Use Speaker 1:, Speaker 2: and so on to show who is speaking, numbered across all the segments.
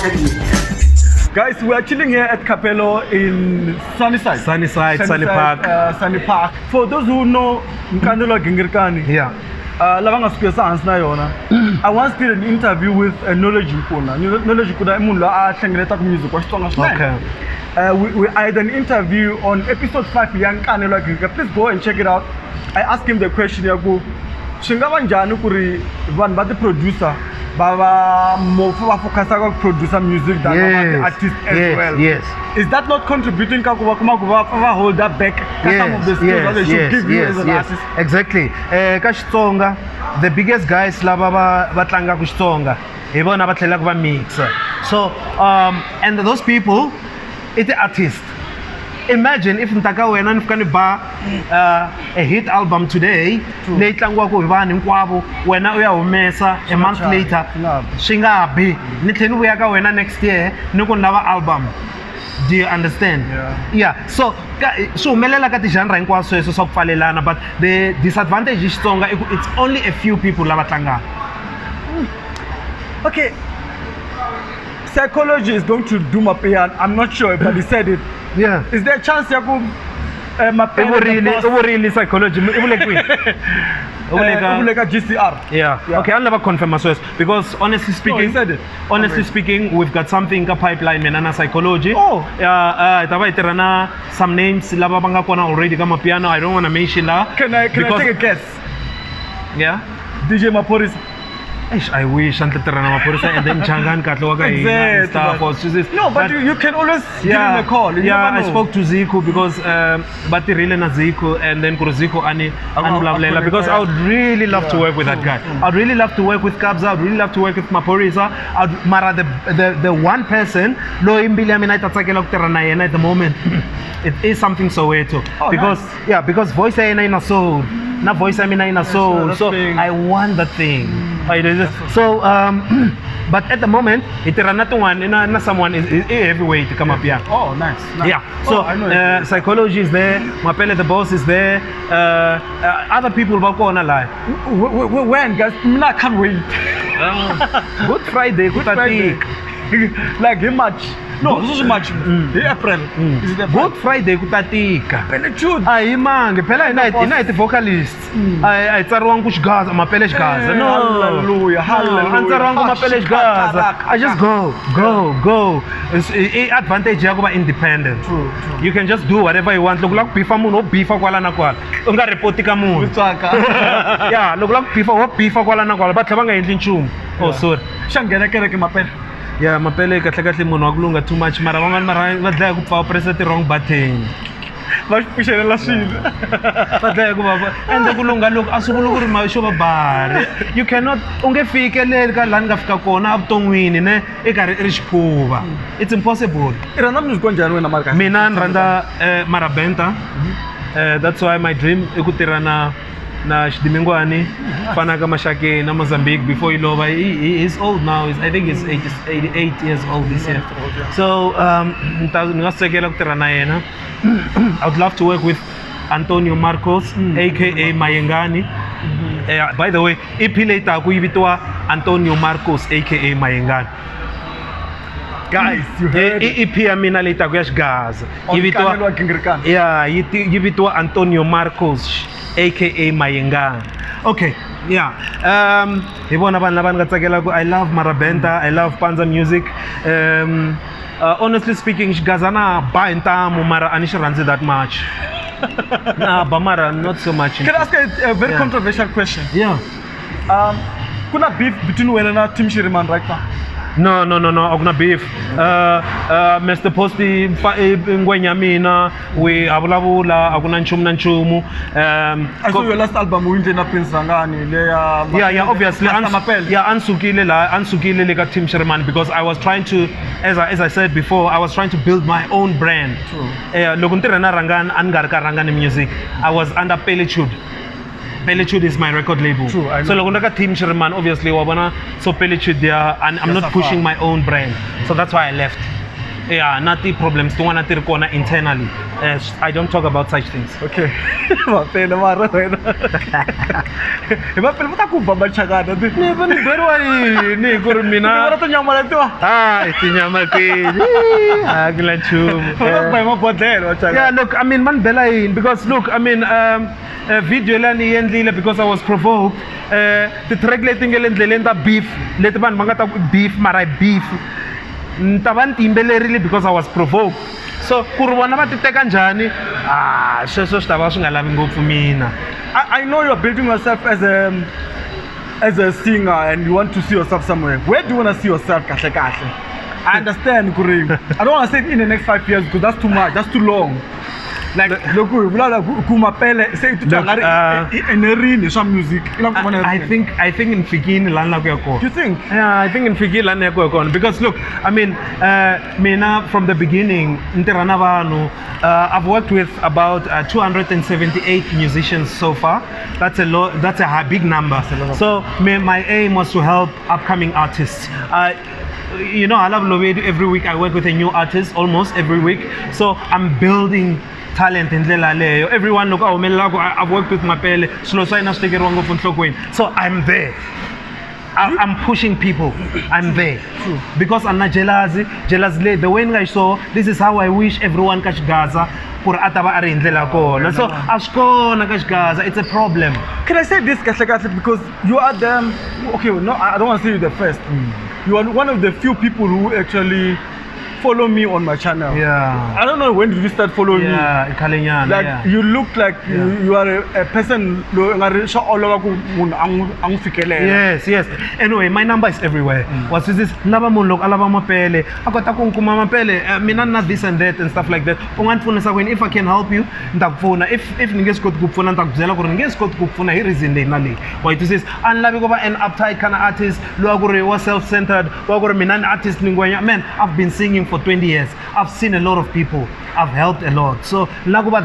Speaker 1: Guys, we are chilling here at Capello in Sunnyside.
Speaker 2: Sunnyside, Sunny Park.
Speaker 1: Sunny Park. For those who know Nkanelo Gingirikani, lava nga sukisa hansi na yona. I once did an interview with Knowledge Nkuna. Knowledge Nkuna i munhu loyi a hlengeletaka music wa Xitsonga swinene. I had an interview on episode 5 ya Nkanelo Gingirikani. Please go and check it out. I asked him the question ya ku swi nga va njhani ku ri vanhu va ti-producer va va more va focus-a ka ku producer music than va ti-artist as well. Is that not contributing ka ku va kuma ku va va hold up back ka some of the skills that they should give you as an artist?
Speaker 2: Exactly. Ka Xitsonga, the biggest guys lava va tlangaka Xitsonga hi vona va tlhelaka va mixa. So and those people i ti-artist. Imagine if ni ta ka wena ni fika ni ba a hit album today leyi tlangiwaka hi vanhu hinkwavo, wena u ya humesa a month later, swi nga bi ni tlhela ni vuya ka wena next year ni ku ni lava album. Do you understand?
Speaker 1: Yeah.
Speaker 2: Yeah. So swi humelela ka ti-genre hinkwaswo sweswo swa ku pfalelana, but the disadvantage hi Xitsonga i ku it's only a few people lava tlangaka.
Speaker 1: Okay. Psychology is going to do Mapiano. I'm not sure, but he said it. Is there a chance ya ku Mapiano
Speaker 2: I vurile,
Speaker 1: the boss
Speaker 2: i vurile psychology. I vule kwihi? I vule
Speaker 1: I vule ka GCR.
Speaker 2: Yeah.
Speaker 1: Yeah.
Speaker 2: Okay, I'll never confirm myself because honestly speaking,
Speaker 1: No, he said it.
Speaker 2: Honestly
Speaker 1: Okay.
Speaker 2: speaking, we've got something ka pipeline mina na psychology.
Speaker 1: Oh.
Speaker 2: Yeah, ta va hi tirha na some names lava va nga kona already ka Mapiano. I don't want to mention la.
Speaker 1: Can I
Speaker 2: Because
Speaker 1: take a guess?
Speaker 2: Yeah.
Speaker 1: DJ Maphorisa.
Speaker 2: Eish, I wish a ni tirha na Maphorisa and then Changani kahle wa ka hina and
Speaker 1: Exactly,
Speaker 2: stuff.
Speaker 1: but
Speaker 2: Or just,
Speaker 1: No, but you can always give him a call. You
Speaker 2: Yeah,
Speaker 1: never
Speaker 2: I
Speaker 1: know.
Speaker 2: spoke to Zico because va tirhile na Zico, and then ku ri Zico a ni a ni vulavulela
Speaker 1: a
Speaker 2: because I would really love to work with that guy. I'd really love to work with Kabza. I'd really love to work with Maphorisa. I'd, mara the one person loyi mbilu ya mina yi ta tsakela ku tirha na yena at the moment, it is something Soweto.
Speaker 1: Oh, nice.
Speaker 2: Yeah, because voice ya yena yi na soul. Na voice ya mina yi na soul.
Speaker 1: That
Speaker 2: So
Speaker 1: thing.
Speaker 2: I want that thing. So but at the moment, hi tirha na tin'wana na someone is heavyweight ka Mapiano.
Speaker 1: Oh, nice, nice.
Speaker 2: Yeah. So,
Speaker 1: Oh, I know it.
Speaker 2: Psychology is there, Mapele the boss is there, other people va kona la.
Speaker 1: When, guys? Mina, I can't wait.
Speaker 2: Good Friday,
Speaker 1: Good Friday.
Speaker 2: tika.
Speaker 1: Like hi March. No, this is March. Hi April. Is it April?
Speaker 2: Good Friday ku ta tika.
Speaker 1: Pele Jude.
Speaker 2: A hi mangi phela hina hi ti-vocalists. A hi tsariwangi ku xigaza Mapele xigaza. No.
Speaker 1: Hallelujah,
Speaker 2: No,
Speaker 1: hallelujah.
Speaker 2: a ni tsariwangi ku Mapele xigaza. I just go, go, go. I advantage ya ku va independent.
Speaker 1: True, true.
Speaker 2: You can just do whatever you want. Loko u lava ku bifa munhu, wo bifa kwala na kwala. U nga report ka munhu.
Speaker 1: Tsaka.
Speaker 2: Yeah, loko u lava ku bifa, wo bifa kwala na kwala. Va tlhela va nga endli nchumu. Oh, sorry.
Speaker 1: Xa nghena kereke Mapele.
Speaker 2: Yeah, Mapele kahle kahle munhu wa ku lungha too much, mara van'wani mara va dlaya ku pfa va pressa ti-wrong button.
Speaker 1: Va xi pfuxelela swilo.
Speaker 2: Va dlaya ku va va endla ku lungha loko a swi vuli ku ri ma xo va bari. You cannot, u nge fikeleli ka laha ni nga fika kona evuton'wini ne i karhi i ri xiphuva. It's impossible.
Speaker 1: I rhandza music wa njhani wena Marka?
Speaker 2: Mina ni rhandza Marabenta. That's why my dream i ku tirha na Xidimingwani, fana ka Maxakeni na Mozambique before he lova. He's old now. I think he's 88 years old this year. So ni nga swi tsakela ku tirha na yena. I would love to work with Antonio Marcos, aka Mayengani. By the way, EP leyi taku yi vitiwa Antonio Marcos, aka Mayengani.
Speaker 1: Guys, you heard it.
Speaker 2: EP ya mina leyi taku ya xigaza.
Speaker 1: On
Speaker 2: Yi vitiwa
Speaker 1: Nkanelo wa Gingirikani.
Speaker 2: Yeah, yi vitiwa Antonio Marcos, aka Mayengani. Okay, yeah. Hi vona vanhu lava ni nga tsakelaka. I love Marabenta, I love Panza music. Honestly speaking, xigaza na ba hi ntamu, mara a ni xi rhandzi that much. Na ba mara not so much.
Speaker 1: Can I ask a very
Speaker 2: Yeah.
Speaker 1: controversial question?
Speaker 2: Yeah.
Speaker 1: Ku na beef between wena na Tim Shirimani right now?
Speaker 2: No, no, no, no, a ku na beef. Mister Post ngwenya mina, we ha vulavula, a ku na nchumu na nchumu.
Speaker 1: I saw your last album u endle na Prince Rangani, le ya
Speaker 2: Yeah, yeah, obviously.
Speaker 1: Master Mapele.
Speaker 2: Yeah, ansukile la, ansukile le ka Tim Shirimani because I was trying to, as I said before, I was trying to build my own brand.
Speaker 1: True.
Speaker 2: Loko ni tirha na Rangani, a ni nga ri ka Rangani Music. I was under Peletude. Peletude is my record label.
Speaker 1: True, I
Speaker 2: So
Speaker 1: know.
Speaker 2: loko ni ri ka Tim Shirimani, obviously wa vona, so Peletude, yeah, and I'm
Speaker 1: Yes,
Speaker 2: not
Speaker 1: I
Speaker 2: pushing
Speaker 1: found.
Speaker 2: my own brand. So that's why I left. Yeah, na ti-problems tin'wana ti ri kona internally. I don't talk about such things.
Speaker 1: Okay. Mapele mara wena. Hi mapele va ta ku ba machakana.
Speaker 2: Ni va ni beriwa yini ku ri mina
Speaker 1: Ni vona tinyama letiwa.
Speaker 2: Ah, tinyama kwini? A ku na nchumu.
Speaker 1: Va ta ku ba hi mabodhlele machakana.
Speaker 2: Yeah, look, I mean, man bela yini because look, I mean, video leyi ni yi endlile because I was provoked. Ti-track leti nga le ndleleni ta beef leti vanhu va nga ta ku beef mara beef ni ta va ni ti yimbelerile because I was provoked. So ku ri vona va ti teka njhani, ah, sweswo swi ta va swi nga lavi ngopfu mina.
Speaker 1: I know you're building yourself as a singer and you want to see yourself somewhere. Where do you want to see yourself, kahle kahle? I understand, Kuri. I don't want to say it in the next 5 years because that's too much, that's too long. Like, look, Mapele, say to music.
Speaker 2: I think in Fikini lana ku ya kona.
Speaker 1: You think?
Speaker 2: Yeah, I think in Fikini lana ya kona because look, I mean, mina from the beginning, ntirha na vanhu, I've worked with about 278 musicians so far. That's a lot. That's a big number. So my aim was to help upcoming artists. You know, I love Lovedu. Every week I work with a new artist, almost every week. So I'm building talent in ndlela leyo. Everyone look, oh, I've worked with Mapele. So I'm there. I'm pushing people. I'm there.
Speaker 1: True.
Speaker 2: Because I'm not jealous. Jealous, the way I saw, this is how I wish everyone catch Gaza. So it's a problem.
Speaker 1: Can I say this, because you are the, okay, no, I don't want to say you the first. You are one of the few people who actually follow me on my channel.
Speaker 2: Yeah.
Speaker 1: I don't know when did you start following me.
Speaker 2: Yeah,
Speaker 1: like
Speaker 2: yeah.
Speaker 1: You look like you are a person.
Speaker 2: Yes, yes. Anyway, my number is everywhere. What's this? Lava munhu alava mapele. Akota ku nkuma mapele. Mina na this and that and stuff like that. If I can help you, ntakupfuna. If ni nge swi koti ku pfuna, nta ku byela ku ri ni nge swi koti ku pfuna hi reason leyi na leyi. Why this is ani lavi ku va an uptight kind of artist, lowa ku ri wa self-centered, wa ku ri mina ni artist ni ngwenya. Man, I've been singing for 20 years. I've seen a lot of people. I've helped a lot. So lakuba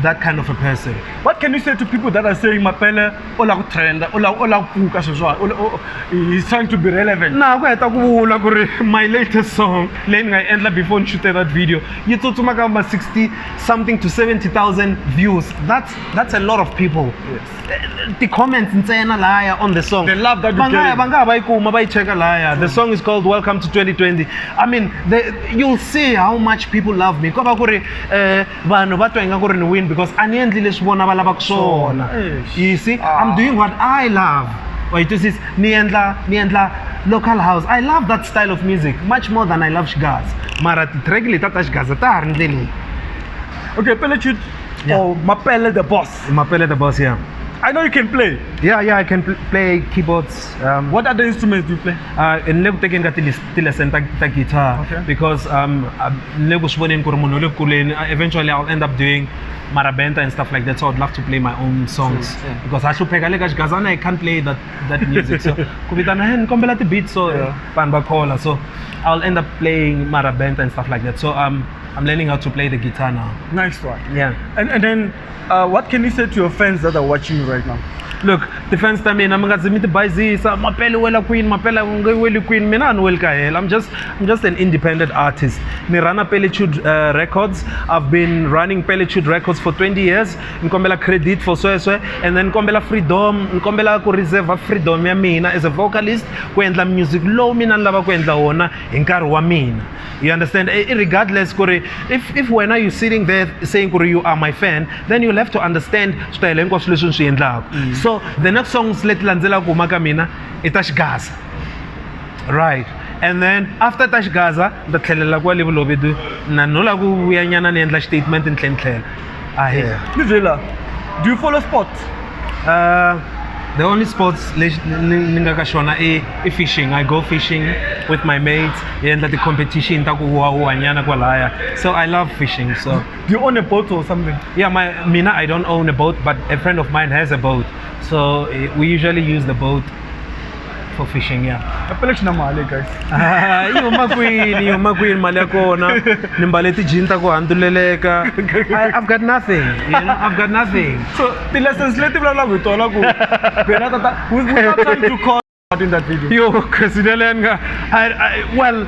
Speaker 2: that kind of a person.
Speaker 1: What can you say to people that are saying Mapele ola trend, ola puka he's trying to be relevant?
Speaker 2: Na ku heta ku vula ku ri my latest song leyi ni nga yi endla before ni shoot that video yi tsutsuma ka ma 60 something to 70,000 views. That's a lot of people.
Speaker 1: Yes.
Speaker 2: The comments ntsena laya on the song.
Speaker 1: The love that you get.
Speaker 2: Banga ba yi kuma ba yi cheka laya. The song is called Welcome to 2020. I mean, you'll see how much people love me. Ko ba ku ri vanhu va twa ingaku ri ni win because a ni endli leswi vona va lavaka swona. You see, I'm doing what I love. Wait, this is ni endla local house. I love that style of music much more than I love Xigaza. Mara ti track leti ta Xigaza ta ha ri ndleleni.
Speaker 1: Okay, Pelechude or Mapele the Boss.
Speaker 2: Mapele the Boss, yeah.
Speaker 1: I know you can play.
Speaker 2: Yeah, I can play keyboards.
Speaker 1: What other instruments do you play?
Speaker 2: In le ku tekeni ka ti-lesson ta guitar.
Speaker 1: Okay.
Speaker 2: Because le ku swi voneni ku ri munhu le ku kuleni, eventually I'll end up doing marabenta and stuff like that. So I'd love to play my own songs.
Speaker 1: Sure, yeah.
Speaker 2: Because I hlupheka le ka Xigazana, I can't play that music. So ku vitana hey, ni kombela ti-beats, so vanhu va khola. So I'll end up playing marabenta and stuff like that. So I'm learning how to play the guitar now.
Speaker 1: Nice one.
Speaker 2: Yeah.
Speaker 1: And then what can you say to your fans that are watching you right now?
Speaker 2: Look, the fans ta mina mi nga zi mi ti bayizisa Mapele wela queen, Mapele nge weli queen, mina a ni weli ka hela. I'm just an independent artist. Ni run Pelechude Records. I've been running Pelechude Records for 20 years. Ni kombela credit for sweswe and then kombela freedom, ni kombela ku reserve freedom ya mina as a vocalist ku endla music lowu mina ni lava ku endla wona hi nkarhi wa mina. You understand? Regardless, kuri if when are you sitting there saying kuri you are my fan, then you'll have to understand switayele hinkwaswo leswi ni swi endlaka. So the next songs leti landzelaka ku huma ka mina i ta Xigaza. Right. And then after ta Xigaza, ni ta tlhelela kwale Vulovedu na no lava ku vuyanyana ni endla statement ni tlhela ni tlhela. Ahe.
Speaker 1: Nivela, do you follow sports?
Speaker 2: The only sports ni nga ka xona i fishing. I go fishing with my mates. Hi endla ti-competition ta ku huwahuwanyana kwalaya. So I love fishing. So
Speaker 1: do you own a boat or something?
Speaker 2: Yeah, mina I don't own a boat, but a friend of mine has a boat. So we usually use the boat for fishing, yeah.
Speaker 1: Mali, guys.
Speaker 2: Yi huma kwini mali ya kona? Ni mbale ti-jean ta ku handzuleleka. I've got nothing, you know? I've got nothing.
Speaker 1: So ti-lessons leti vulavulaka hi tona ku wena tata, we're not trying to call in that video?
Speaker 2: Yo, well,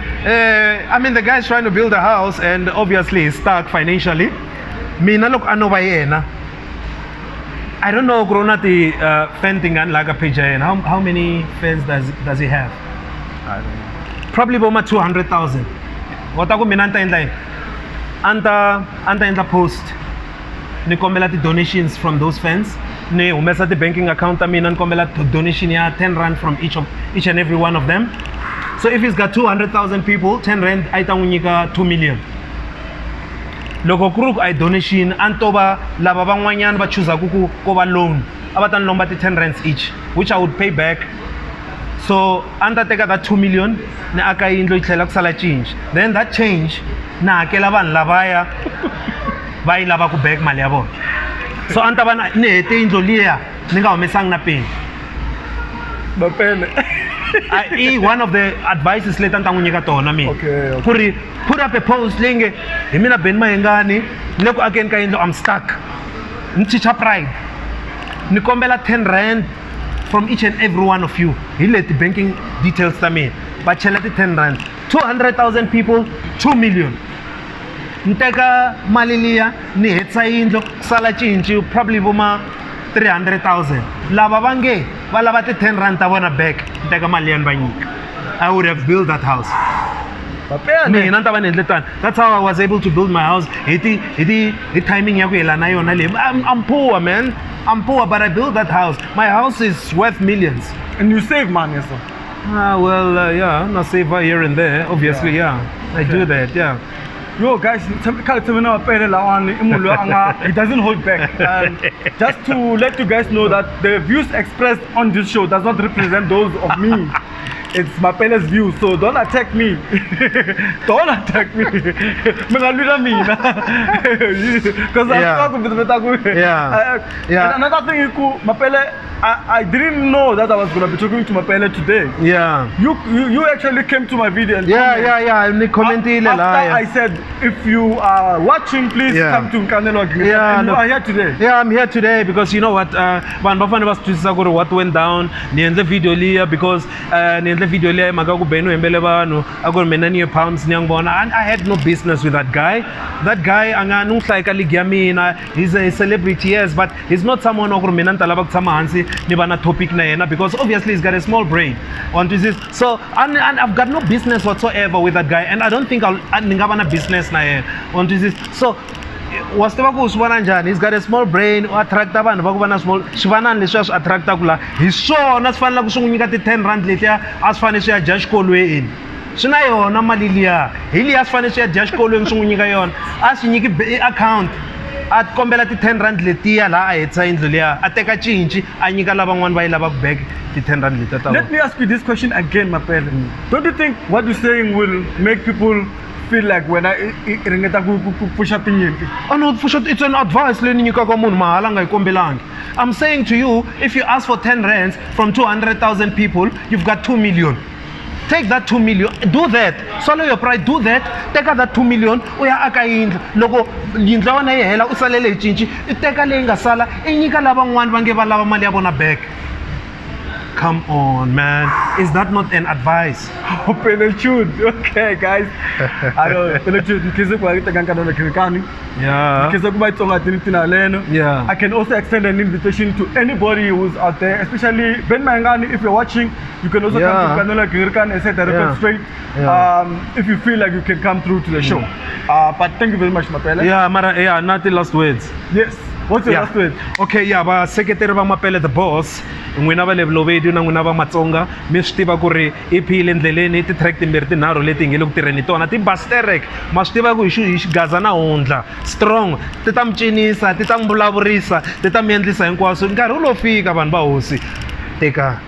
Speaker 2: I mean, the guy's trying to build a house and obviously he's stuck financially. Mina loko a no va yena, I don't know ku ri u na ti fan tingani laha ka page ya yena. How many fans does he have?
Speaker 1: I don't know.
Speaker 2: Probably boma 200,000. Wa ta ku mina ni ta endla yini? A ni ta endla post ni kombela ti-donations from those fans, ni humesa ti-banking account ta mina, ni kombela donation ya 10 rand from each and every one of them. So if he's got 200,000 people, 10 rand a yi ta n'wi nyika 2 million. Loko ku ri ku a yi donation, a ni to va lava van'wanyana va chuzaku ku ko va loan, a va ta ni lomba ti-10 rands each, which I would pay back. So a ni ta teka that 2 million ni aka yindlu yi tlhela ku sala change, then that change na hakela vanhu lavaya va yi lava ku back mali ya vona. So a ni ta va ni hete yindlu liya ni nga humesangi na peni.
Speaker 1: Mapele.
Speaker 2: I one of the advices leti a ni ta n'wi nyika tona mina.
Speaker 1: Okay.
Speaker 2: Ku ri put up a post leyi nge hi mina Benny Mayengani ni le ku akeni ka yindlu, I'm stuck, ni chicha pride, ni kombela 10 rand from each and every one of you, hi leti banking details ta mina, va chela ti 10 rand, 200,000 people, 2 million. Ni teka mali liya ni hetisa yindlu, ku sala cinci probably voma 300,000. Lava va nge va lava ti 10 rand ta vona back, ni teka mali liya ni va nyika. I would have built that house. Mina ni ta va ni endle tano. That's how I was able to build my house. Hi timing ya ku yelana yona leyi. I'm poor, man. I'm poor, but I built that house. My house is worth millions.
Speaker 1: And you save money, so?
Speaker 2: Well, yeah, not save here and there, obviously, yeah. I do that, yeah.
Speaker 1: Yo, guys, he doesn't hold back. And just to let you guys know that the views expressed on this show does not represent those of me. It's Mapele's view, so don't attack me. Don't attack me. Because I'm talking with
Speaker 2: Yeah.
Speaker 1: And another thing, Mapele, I didn't know that I was gonna be talking to Mapele today.
Speaker 2: Yeah.
Speaker 1: You actually came to my video and
Speaker 2: yeah.
Speaker 1: After I said, if you are watching, please come to Nkanelo.
Speaker 2: Yeah,
Speaker 1: and you are here today.
Speaker 2: Yeah, I'm here today because you know what? Vanhu va fanele va swi twisisa ku ri what went down. Ni endle video liya because ni endle video liya mhaka ku Benny u hembele vanhu a ku ri mina ni ye Palms ni ya n'wi vona. And I had no business with that guy. That guy a nga ni n'wi hlayi ka league ya mina. He's a celebrity, yes, but he's not someone wa ku ri mina ni ta lava ku tshama hansi ni va na topic na yena because obviously he's got a small brain. So and I've got no business whatsoever with that guy, and I don't think I'll ni nga va na business na yena. So wa swi tiva ku swi vona njhani? He's got a small brain, u attracta vanhu va ku va na small swivanani leswi a swi attractaku laha hi swona swi fanelaka swi n'wi nyika ti-10 rand letiya a swi fanele swi ya dya xikolweni. Swi na yona mali liya, hi liya swi fanele swi ya dya xikolweni swi n'wi nyika yona, a swi nyiki account, a kombela ti-10 rand letiya laha a hetisa yindlu liya, a teka cinci a nyika lavan'wana va yi lavaka back ti-10 rand letiya ta vona.
Speaker 1: Let me ask you this question again, Mapele. Don't you think what you're saying will make people feel like when I ringeta ku pfuxa tinyimpi?
Speaker 2: Oh no, it's an advice leyi ni nyikaka munhu mahala nga yi kombelangi. I'm saying to you, if you ask for 10 rands from 200,000 people, you've got 2 million. Take that 2 million, do that. Swallow your pride, do that. Teka that 2 million, u ya aka yindlu. Loko yindlu ya wena yi hela, u salele hi cinci, i teka leyi nga sala, i nyika lavan'wana va nge va lava mali ya vona back. Come on, man. Is that not an advice?
Speaker 1: Penetute. Okay, guys. I don't Penetute.
Speaker 2: Yeah. Yeah.
Speaker 1: I can also extend an invitation to anybody who's out there, especially Ben Mayengani. If you're watching, you can also come to Nkanelo Gingirikani and set the record straight.
Speaker 2: Yeah.
Speaker 1: If you feel like you can come through to the show. But thank you very much, Mapele.
Speaker 2: Yeah, Mara, yeah, not the last words.
Speaker 1: Yes. What's your last word?
Speaker 2: Okay, yeah, va seketeri va Mapele the boss, n'wina va le Bolobedu na n'wina va Matsonga, mi swi tiva ku ri EP le ndleleni, ti-track timbirhi tinharhu leti hi nge le ku tirheni tona, ti-basterek, ma swi tiva ku hi xigaza na hundla, strong, ti ta mi cinisa, ti ta mi vulavurisa, ti ta mi endlisa hinkwaswo, nkarhi wu lo fika vanhu va hosi, teka.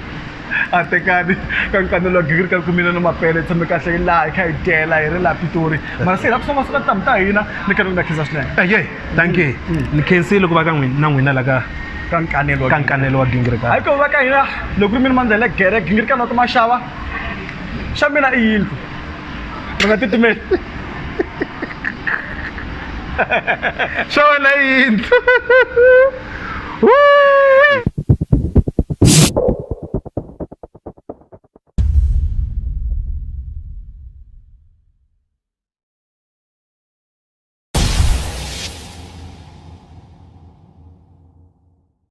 Speaker 1: A tekani ka Nkanelo Gingirikani ku mina na Mapele tshame kahle laha hi kha hi dyela hi ri laha Pitori, mara se hi lava ku songa tintambu ta hina ni karhi ni khensa swinene.
Speaker 2: Eya, thank you. Ni khensile ku va ka n'wina na n'wina la ka
Speaker 1: ka Nkanelo
Speaker 2: ka Nkanelo wa Gingirikani.
Speaker 1: Hayi ko va ka hina loko ri mina Mandlele Gere Gingirikani wa ka Maxava xa mina i yindlu mi nga titimeli.
Speaker 2: Xa wena i yindlu. Woo!